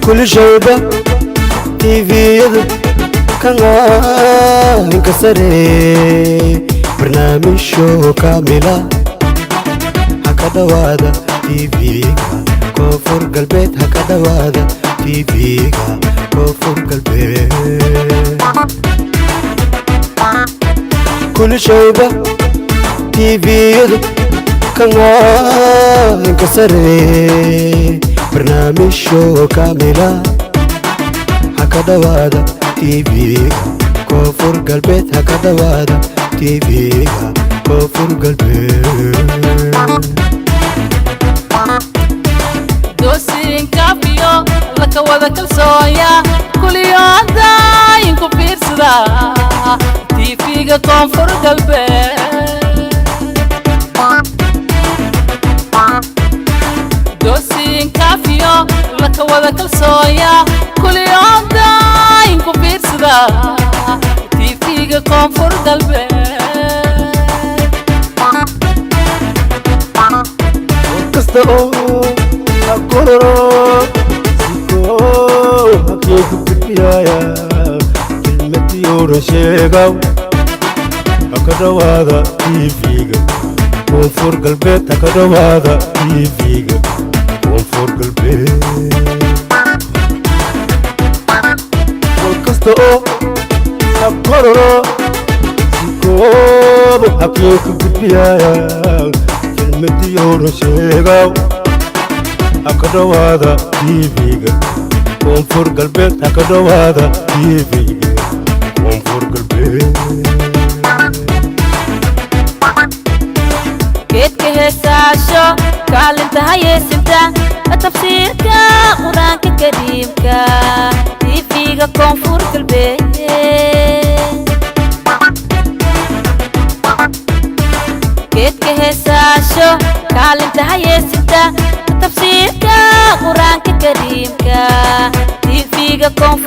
Kulishayba TV-yada kangaanka sare, barnaamijyo kaamila ha ka dhawaada TV-ga Koonfur Galbeed, ha ka dhawaada TV-ga Koonfur Galbeed. Kulishayba TV-yada kangaanka sare, barnaamijyo kaamila ha ka dhawaada TV-ga Koonfur Galbeed, ha ka dhawaada TV-ga Koonfur Galbeed. Doosiinkafiyo laka wada kalsoonya kuliyoodaayinku fiirsada TV-ga Koonfur Galbeed. Doosiinkafiyo laka wada kalsoonya kuliyoodaayinku fiirsada TV-ga Koonfur Galbeed. Kasta oo hakororo sikoo hakeeku gudbiyaya kelmadiyooran sheegaw, haka dhawaada TV-ga Koonfur Galbeed, haka dhawaada TV-ga Koonfur Galbeed. War kasta oo hakororo sikoobo hakeeku gudbiyaya kelmadiyooran sheegaw, haka dhawaada TV-ga Koonfur Galbeed, haka dhawaada TV-ga Koonfur Galbeed. Geedka heesaasho kaalinta hayeesinta tafsiirka Qur-aanka Kariimka, TV-ga Koonfur Galbeed. Geedka heesaasho kaalinta hayeesinta tafsiirka Qur-aanka Kariimka, TV-ga Koonfur.